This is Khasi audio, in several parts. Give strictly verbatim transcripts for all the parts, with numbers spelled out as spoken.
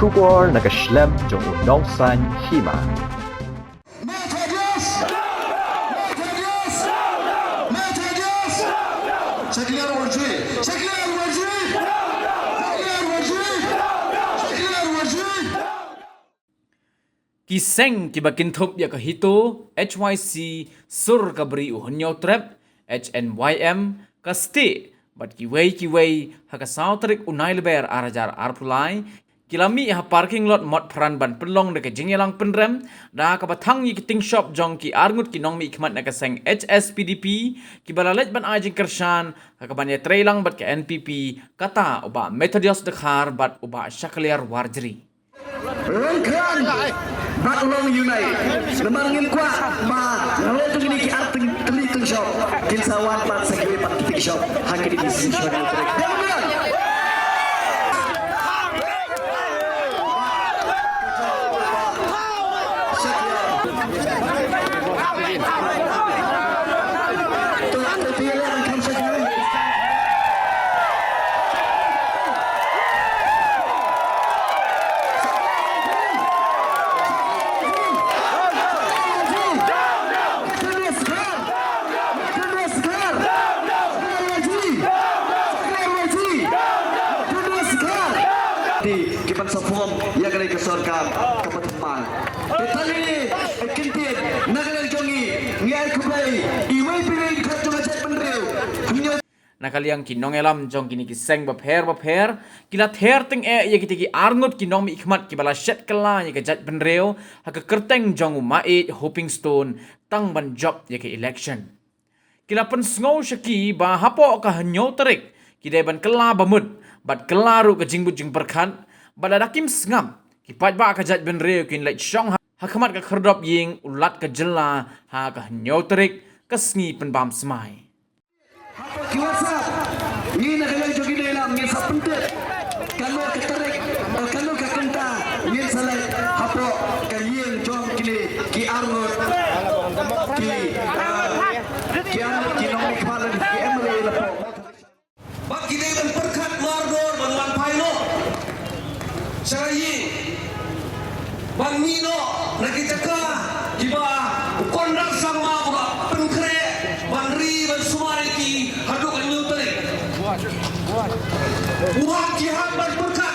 Khubor na ka shlem jong u Nongsaiñ Hima. Methodius! Methodius! Methodius! Shakliar Warji! Shakliar Warji! Shakliar Warji! Shakliar Warji! Ki seng kiba kynthup ïa ka HITO, H Y C, Sur ka Bri u Hynñiewtrep, H N Y M, ka Stieh, bad kiwei kiwei, ha ka saw tarik u Naiwieng ar hajar arphew lai, ki la mih ha parking lot Motphran ban pynlong da ka jingïalang pynrem da kaba thang ïa ki ting shop jong ki arngut ki nongmihkhmat na ka seng H S P D P, kiba la leit ban ai jingkyrshan ha kaban ïatreilang bad ka N P P, kata u Bah Methodius Dkhar bad u Bah Shakliar Warji. Long khlaiñ bad long ïa u nai. Namar ngim kwah ba nalor jong kine ki ar ting, tylli ting shop kin sa wan pat sa kiwei pat ki ting shop ha kine ki seng shop. Ki ban sa form ïa kane ka sorkar kaba thymmai. Te tang ine i kyntien na ka liang jong ngi, ngi ai khublei iwei pa iwei jong ka jaitbynriew. Hynñiew Na ka liang ki nongïalam jong kine ki seng bapher bapher, ki la ther tyngeh ïa kita ki arngut ki nongmihkhmat kiba la shet kylla ïa ka jaitbynriew ha ka kyrteng jong u Maieit Hoping Stone tang ban jop ïa ka election. Ki la pynsngew sha ki ba hapoh ka hynñiew tarik ki dei ban kylla bamut bad kylla ruh ka jingbud jingpyrkhat, bad lada kim sngap, ki paidbah ka jaitbynriew kin leit shong ha, ha khmat ka khyrdop ïing u Lat ka jylla ha ka hynñiew tarik ka sngi pynbam smai. Hapoh ki WhatsApp, ngi na ka liang jong ki nongïalam ngin sa pyntip kano ka tarik, eh, kano ka kynta ngin sa leit hapoh ka ïing jong kine ki arngut ki, eh, ki arngut ki nongmihkhmat lane ki M L A na pdeng. Ba ki dei ban pyrkhat mardor ban wan phai noh sha la ïing, ban mih noh na ki jaka kiba u Conrad Sangma u la pynkhreh ban ri ban sumar ïa ki haduh ka hynñiew tarik. U hap, ki hap ban pyrkhat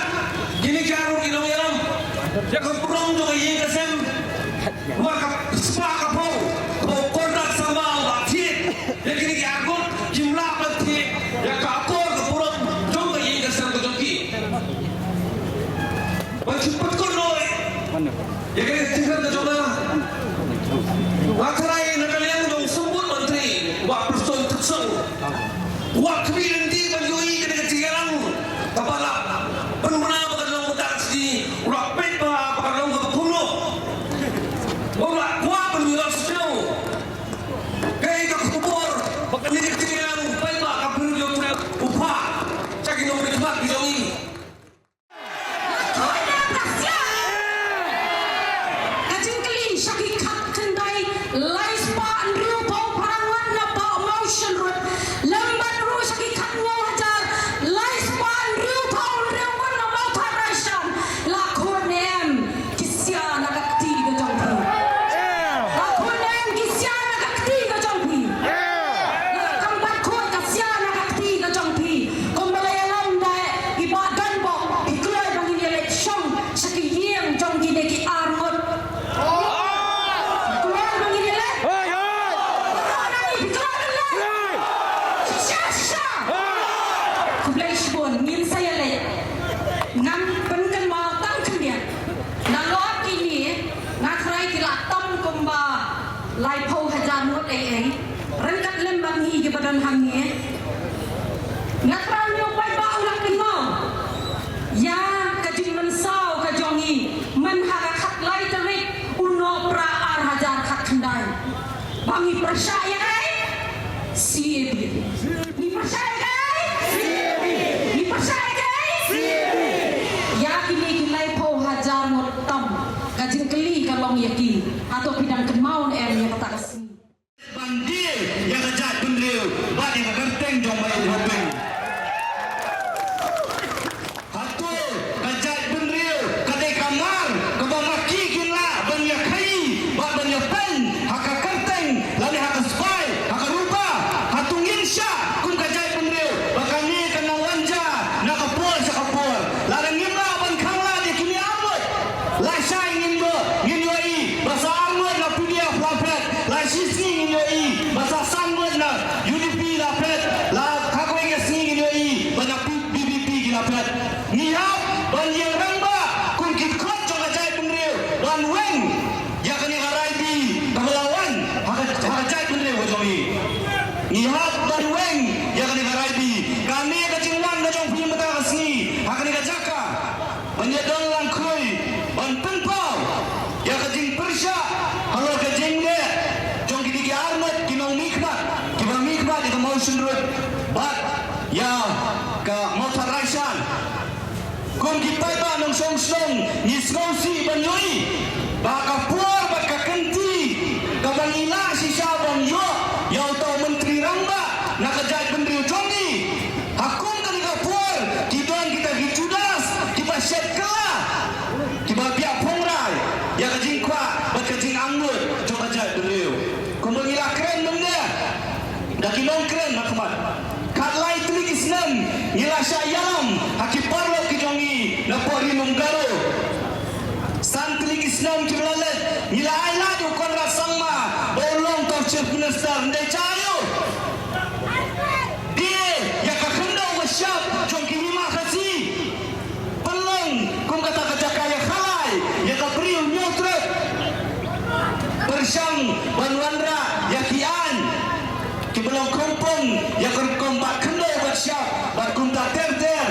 kine ki arngut ki nongïalam ïa ka burom jong ka ïing ka sem. Namar ka spah ka phew, phew Conrad Sangma u la thied ïa kine ki arngut, kim lah ban thied ïa ka akor ka burom jong ka ïing ka sem ka jong ki. Ban shu pynkut noh ïa kane ka jingkren ka jong nga. Nga kyrpad na ka liang jong u Symbud Myntri, Bah Prestone Tynsong. Wat khmih lynti ban ïohi kane ka jingïalang kaba la pynbna ba ka long kata ka sngi, u la peit ba ka long kaba kumno. U la kwah ban ïohi shuh. Kaei ka khubor ba kane ka jingïalang paidbah ka Bri u Hynñiewtrep u phah sha ki nongmihkhmat ki jong ngi. Ka jingkylli sha ki khatkhyndai lai spah hynriewphew phra ngut na Bah Mawshynrut. Lem bad ruh sha ki khathynñiew hajar lai spah hynriewphew hynriew ngut na Mawthadraishan. La khun em ki sia na ka kti ka jong phi? La khun em ki sia na ka kti ka jong phi? La kam pat khun ka sia na ka kti ka jong phi? Kumba la ïalam da i Bah Donbok, phi kloi ba ngin ïaleit shong sha ki ïing jong kine ki arngut. Phi kloi ba ngin ïaleit? Phi kloi ba ngin ïaleit? Shisha, shisha. Khublei shibun, ngin sa ïaleit. Ngan pynkynmaw tang khyndiat. Nalor kine, nga kyrpad, ki la tam kumba laiphew hajar ngut ei ei. Ryngkat lem bad ngi kiba don hangne. Nga kyrpad ïa u paidbah u la kynmaw ïa ka jingmynsaw ka jong ngi mynha ka khatlai tarik u Nohprah ar hajar khatkhyndai. Ba ngi pyrshah ïa kaei? C A B. Ngi pyrshah ïa kaei? C A B. Ngi pyrshah ïa kaei? C A B. Ïa kine ki laiphew hajar ngut tam, ka jingkylli ka long ïa ki, hato phi dang kynmaw ne em ïa kata ka sngi? Ban die ïa ka jaitbynriew bad ïa ka kyrteng jong Bah Hoping. Hato ka jaitbynriew ka Paidbah nongshong shnong, ngi sngewsih ban ïohi ba ka por bad ka kynti kaba ngi lah shisha ban ïoh ïa uta u Myntri Rangbah na ka jaitbynriew jong ngi. Ha kum kane ka por ki don kita ki Judas kiba shet kylla, kiba biah phongrai ïa ka jingkwah bad ka jingangnud jong ka jaitbynriew. Kumba ngi la kren mynne da ki nongkren ha khmat, khatlai tylli ki snem ngi la shah ïalam ha ki paralok ki jong ngi na poh Ri Lum Garo. San tylli ki snem kiba la leit ngi la ailad ïa u Conrad Sangma ba un long uta u Chief Minister, ym dei jia ïa u? Dei ïa ka khyndew ka shyiap jong ki hima Khasi, pynlong kum kata ka jaka ïakhalai ïa ka Bri u Hynñiewtrep. Pyrshang ban wanrah ïa ki aiñ kiba long khongpong ïa ka rukom bat khyndew bat shyiap bad kumta ter ter.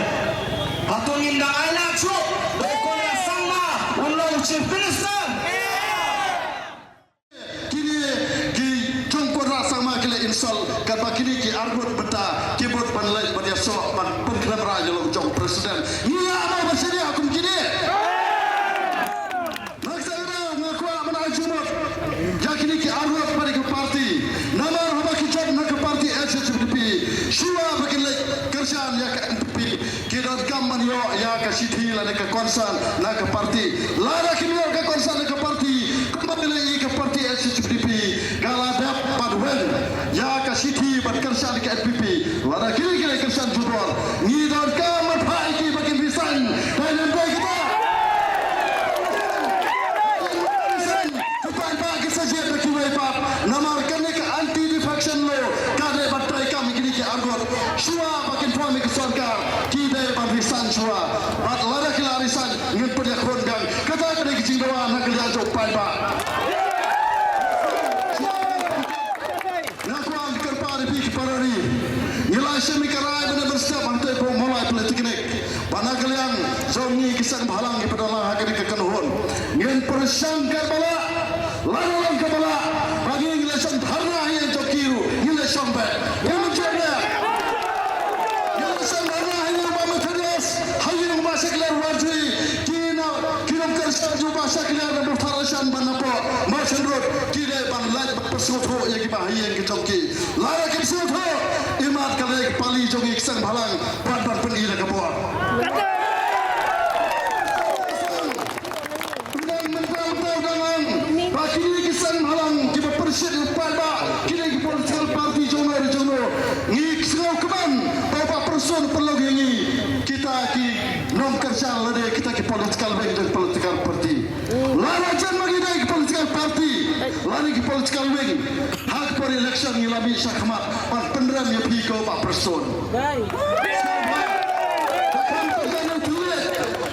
Hato ngin dang ailad shuh ba u Conrad Sangma un long u Chief Minister? Kine ki jong u Conrad Sangma ki la insult katba kine ki arngut bynta ki bud ban leit ban ïasoh ban pynkhlem rah ïa la u jong u President. Ngi ïa amo ba shane ha kum kine. Nga kwah ban ai jingmut ïa kine ki arngut bad ïa ka party. Namar haba ki jop na ka party H H P D P, shuwa ba kin leit kyrshan ïa ka N P P, ki donkam ban ïoh ïa ka shithi lane ka consent na ka party. Lada kim ïoh ka consent na ka party, kumba ki la ïohi ka party H H P D P ka la dep ban wan ïa ka shithi ban kyrshan ïa ka N P P. Lada kine ki la kyrshan jubor, ngi donkam ban phah ïa ki ba kin resign. Dei ne ym dei kata? Resign. Ki paidbah ki sa jied da kiwei pat. Namar kane ka anti defection law ka dei ban treikam ïa kine ki arngut. Shuwa ba kin form ïa ka sorkar ki dei ban resign shuwa. Bad lada ki la resign ngin pynïakhun biang. Kata ka dei ka jingdawa na ka liang jong u paidbah. Nga kwah ban kyrpad ïa phi ki para ri. Ngi la shim ïa ka rai ban ïa ban step hangtei hapoh Mawlai Polytechnic. Ba na ka liang jong ngi ki seng bhalang kiba don lang ha kane ka kynhun, ngin pyrshang katba lah, lada long kaba lah, ba ngi ngi la shong dharna ha ïing jong ki ruh, ngi la shong beit. Ngi la shong beit. Ngi la shong dharna ha ïing u Bah Methodius, ha ïing u Bah Shakliar Warjri, ki na, ki nongkyrshan jong u Bah Shakliar na Bukthar Lashan bad na poh Merchant Road, ki dei ban leit ban pynsngewthuh ïa kiba ha ïing ki jong ki. Lada kim sngewthuh, imat ka dei ka pali jong ngi ki seng bhalang ban, ban pyni da ka bor. Pynban mynta u dang ong ba kine ki seng bhalang kiba pyrshit ïa u paidbah, kine ki political party jong no re jong no. Ngi sngewkmen ba u Bah Prestone pynlong ïa ngi kita ki nongkyrshan lane kita ki political wing jong political party. Lada jan ma ngi dei ki political party lane ki political wing, ha ka por election ngi la mih shakhmat ban pynrem ïa phi ko Bah Prestone.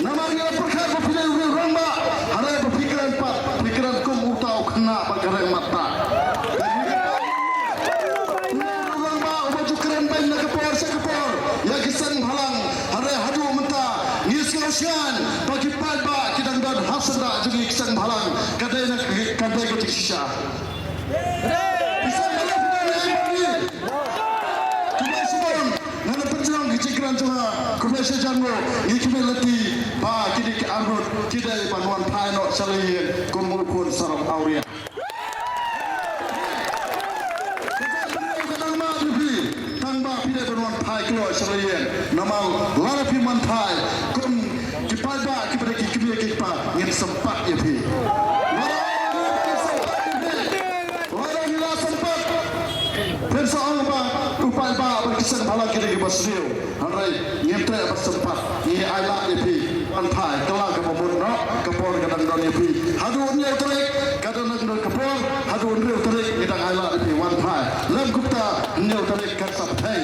Namar ngi la pyrkhat ba phi dei u rangbah, hynrei ba phi kren pat phi kren kum uta u khynnah ba kren mat ta. U rangbah uba ju kren beiñ na ka por sha ka por ïa ki seng bhalang, hynrei haduh mynta ngi sngew shngaiñ ba ki paidbah ki dang don ha syndah jong ngi ki seng bhalang. Ka dei na ka, ka dei ka jingshisha. Ki seng bhalang ki dang don ha syndah. Khublei shibun. Nga la pynjrong ki jingkren jong nga, khublei shihajar nguh. Ngi khmih lynti ba kine ki arngut ki dei ban wan phai noh sha la ïing kum u khun sarong awria. Ka dang mad ïa phi, tang ba phi dei ban wan phai kloi sha la ïing. Namar lada phim wan phai kum ki paidbah kiba dei ki kmie ki kpa, ngin sympat ïa phi. Lada ngi la sympat, phin sa ong ba u paidbah bad ki seng bhalang ki dei kiba sniew. Hynrei ngim treh ban sympat, ngi ailad ïa phi. Wan phai, kylla kaba mut noh, ka por ka dang don ïa phi. Haduh hynñiew tarik ka dang don ka por, haduh hynriew tarik ngi dang ailad ïa phi. Wan phai. Lem kumta hynñiew tarik kan sa pyrthei.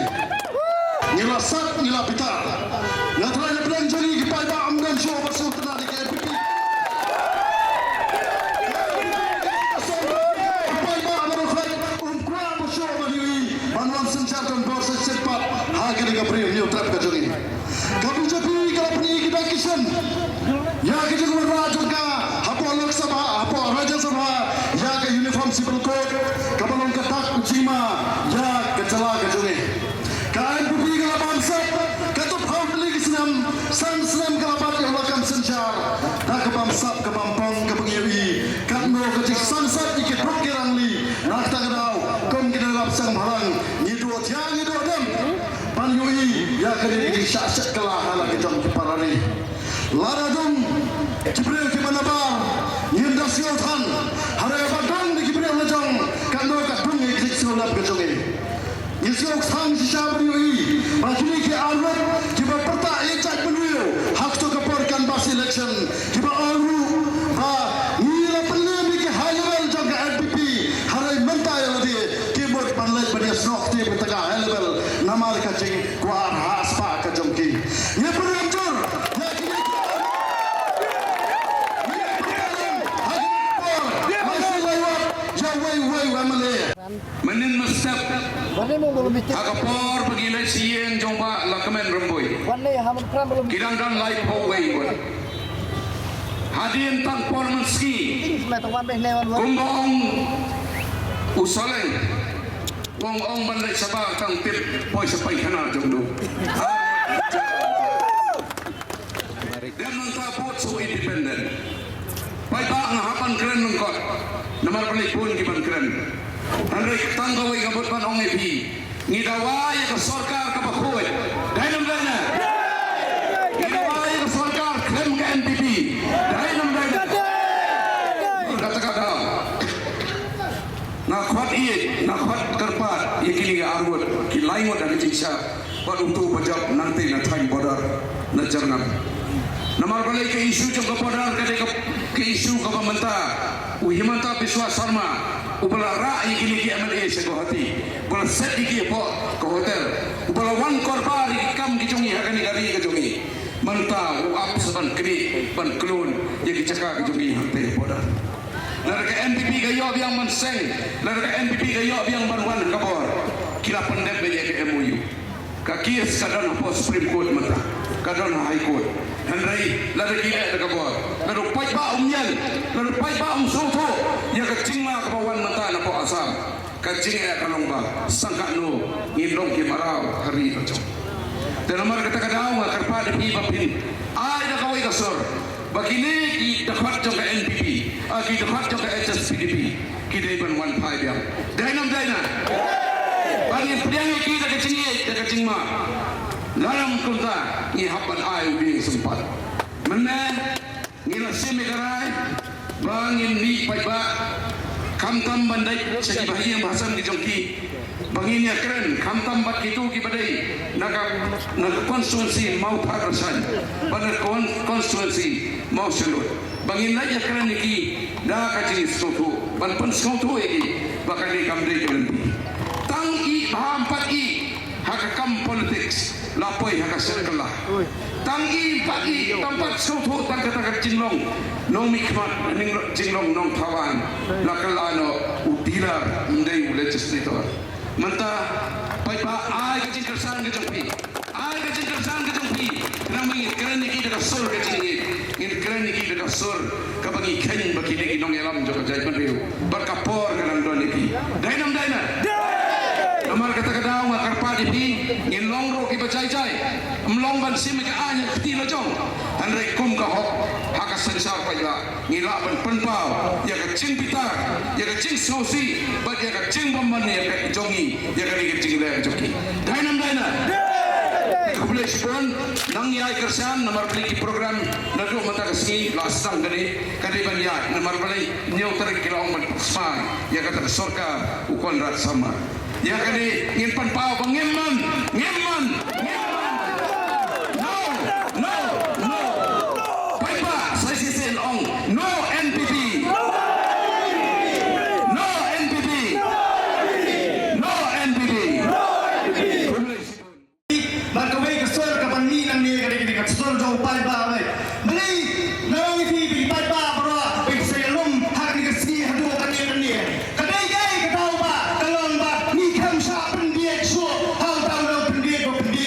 Ngi la sat, ngi la bitar. Nga trai na pdeng jong ngi ki paidbah ym don shuh ba sngewtynnat ïa ka N P P. Ki paidbah baroh khoit ym kwah ba shuh ban ïohi ban wan synshar donbor sa shisien pat ha kane ka Bri u Hynñiewtrep ka jong ngi. Ka B J P ka la pyni ka dak ki shin ïa ka jingwanrah jong ka hapoh Lok Sabha, hapoh Rajya Sabha, ïa ka Uniform Civil Code kaba long ka dak jingma ïa ka jylla ka jong ngi. Ka N P P ka la bamsap, katto phaw tylli ki snem, san snem ka la bat ïa u Sap ka bampong kaba ngi ïohi katno ka jingsangsat ïa ki briew ki rangli. Na kata ka daw kum ki nongrep seng bhalang ngi duh thiah ngi duh dem ban ïohi ïa kane ka jingshah shet kylla ha la ka jong ki para ri. Lada dang ki briew kiba nabar ngim da sngewthan, hynrei ba dang da ki briew la jong katno ka dung ïa ka jingsngewlem ka jong ngi. Ngi sngewthuh shisha ba ngi ïohi ba kine ki arngut kiba pyrta ïa jaitbynriew ha kato ka por canvass election kiba ong ruh ba ngi la pynlem ïa ki high level jong ka N P P, hynrei mynta ïa lade ki mut ban leit ban ïasnoh kti bad ka high level namar ka jingkwah ha spah ka jong ki. Ngi pynrem jur ïa kine ki arngut. Ngi pynrem ha kine ki por. Ngi sngewthuh ïa uwei uwei u M L A. Mynnin mynstep ha ka por ba ngi leit sha ïing jong Bah Lahkmen Rymbui, ki dang don laiphew wei wat. Hadien tang por mynsngi, kumba ong u Saleng, ong ong ban leit shabar tang tip poi sha paikhana jong u. Dei nangta bud shu independent. Paidbah, nga hap ban kren lyngkot namar ba lei bun ki ban kren. Hynrei tang kawei nga bud ban ong ïa phi, ngi dawa ïa ka sorkar kaba khuid. Dei ne ym dei ne? Ngi dawa ïa ka sorkar khlem ka N P P. Dei ne ym dei ne? Kata ka daw nga khot ïa, nga khot kyrpad ïa kine ki arngut, ki lai ngut ha ka jingshah. Bad uto ba jop nangta na thaiñ border na Jyrngam. Namar balei ka issue jong ka border ka dei ka, ka issue kaba mynta u Himanta Biswa Sarma uba la rah ïa kine ki M L A sha Guwahati, uba la set ïa ki hapoh ka hotel, uba la wan korbar ïa ki kam ki jong ngi ha kane ka ri ka jong ngi. Mynta u ap sa ban knieh ban klun ïa ki jaka ki jong ngi hangtei ha border. Lada ka N P P ka ïoh biang ban seng, lada ka N P P ka ïoh biang ban wan ha ka bor, ki la pyndep ïa ka M O U. Ka case ka don hapoh Supreme Court mynta, ka don ha High Court. Hynrei lada ki leh da ka bor, lada u paidbah um ïeng, lada u paidbah um sngewthuh ïa ka jingma kaba wan mynta napoh Assam, ka jingeh ka long ba sangkatno ngin long ki mraw ha ri la jong. Te namar kata ka daw nga kyrpad ïa phi ba phin ai da kawei ka sur ba kine ki dkhot jong ka N P P, ah, ki dkhot jong ka H S P D P, ki dei ban wan phai biang. Dei ne ym dei ne? Ba ngin pdiang ïa ki da ka jingïeit da ka jingma. Lada ym kumta ngi hap ban ai u dieng sympat. Mynne ngi la shim ïa ka rai ba ngin mih paidbah, khamtam ban dei sha ki bahaïing bahasem ki jong ki, ba ngin ïakren khamtam bad kito kiba dei na ka, na ka constituency Mawthadraishan bad na ka con-, constituency Mawsynrut, ba ngin leit ïakren ïa ki da ka jingsngewthuh, ban pynsngewthuh ïa ki ba kane kam dei ka lynti. Tang ïa bha ym pat ïa ha ka kam politics la poi ha ka seng kylla. Tang ïa pat ïa tang pat sngewthuh tang kata ka jinglong nongmihkhmat, jinglong nongthaw aiñ la kylla noh u dealer, ym dei u legislator. Mynta paidbah, ai ka jingkyrshan ka jong phi, ai ka jingkyrshan ka jong phi. Khnang ba ngin kren ïa ki da ka sur ka jingïeit, ngin kren ïa ki da ka sur kaba ngi kheiñ ba kine ki nongïalam jong ka jaitbynriew bad ka por ka dang don ïa ki. Dei ne ym dei ne? Namar kata ka daw nga kyrpad ïa phi, ngin long ruh kiba jai jai, ym long ban shim ïa ka aiñ ha ka kti la jong, hynrei kum ka hok ha ka synshar paidbah ngi lah ban pynpaw ïa ka jingbitar, ïa ka jingsngewsih bad ïa ka jingbymman ïa ka jong ngi ïa kane ka jingleh jong ki. Dei ne ym dei ne? Khublei shibun. Nang ïai kyrshan namar kine ki program naduh mynta ka sngi la sdang kane. Ka dei ban ïaid namar balei? Hynñiew tarik ki la ong ban pynsmai ïa kata ka sorkar u Conrad Sangma. Ïa kane ngin pynpaw ba ngim man, ngim man, ngim man. No, no, no. Paidbah sa shisien ong no N P P. No N P P. No N P P. Khublei shibun. Bad kawei ka sur kaban mih nangne ka dei ka sur jong u paidbah wei. Balei nga ong ïa phi ba ki paidbah baroh ba ki sa ïalum ha kane ka sngi haduh kane kane? Ka dei kaei ka daw ba ka long ba ngi khlem shah pynbieit shuh ha uta u nongpynbieit ba pynbieit.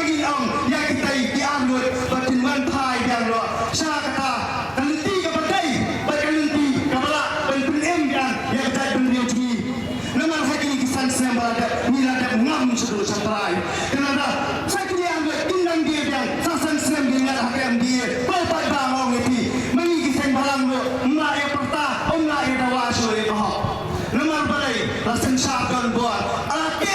Ong ïa kita ki arngut ba kin wan phai biang noh sha kata ka lynti kaba dei bad ka lynti kaba lah ban pynim biang ïa ka jaitbynriew jong ngi. Namar ha kine ki san snem ba la dep ngi la dep ngam shuh sha trai. Kane da sa kine arngut kin dang die biang sa san snem kin ngat ha ka M D A. Ba paidbah ong ïa phi ma ngi ki seng bhalang ruh ym lah ïa pyrta ym lah ïa dawa shuh ïa ka hok. Namar balei la synshar don bor ala te.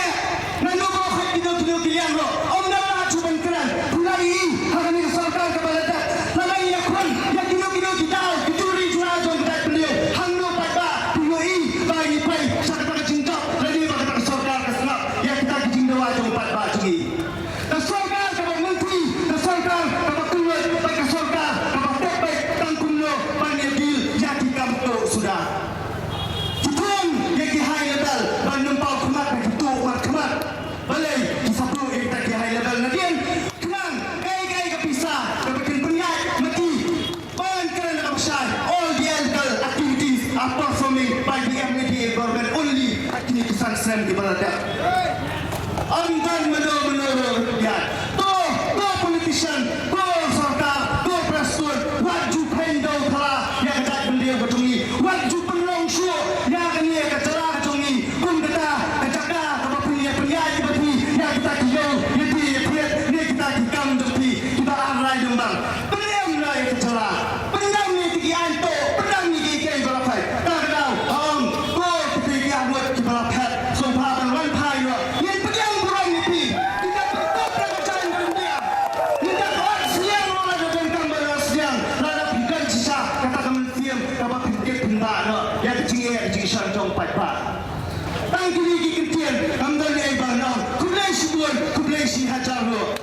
Nangno ba khot kino kino ki liang ruh ym da la shu ban kren. Phi la ïohi ha kane ka sorkar kaba la dep la dang ïakhun ïa kino kino ki daw ki juri jura jong ka jaitbynriew. Hangno paidbah phi ïohi ba ngi pei sha kata ka jingjop lane ba kata ka sorkar ka sngap ïa kita ki jingdawa jong paidbah jong ngi. Ka sorkar kaba myntri, ka sorkar kaba kylluid bad ka sorkar kaba tep beit tang kumno ban ïa deal ïa ki kam tuh suda. Ki thung ïa ki high level ban nym paw khmat ha ki tuh mat khmat. Balei ki sa tuh ïa kita ki high level nadien? Khnang kaei kaei ka pisa kaba kin pynïaid ma ki ban kren da kaba shai. All the illegal activities are performing by the M D A government only. Ha kine ki san snem kiba la dep. Ym don mano mano ruh ïa to, to politician, to sorkar, to prestone, wat ju pyndonkam ïa ka jaitbynriew ka jong ngi, wat ju pynlong shuh ïa kane ka jylla ka jong ngi kum kata ka jaka kaba pynïaid pynïaid kiba phi ïa kita ki ïew ïa phi ïa phi ne kita ki kam jong phi kiba ar lai dong bang. Pynlong ïa ka jylla. Pynlong ïa ki aiñ to, pynlong ïa ki kiei ba la pait. Ka daw ong ko kita ki arngut kiba la phet. Sngewbha ban wan phai noh. Ngin pdiang burom ïa phi. Kita pyrkhat ïa ka jaiñ ka India. Kita ot sniang noh lada donkam ban ot sniang. Lada phi don shisha kata ka mynsiem kaba phin tip phin bah noh ïa ka jingeh ka jingshon jong paidbah. Tang kine ki kyntien kam don ei ba noh. Khublei shibun, khublei shi hajar ruh.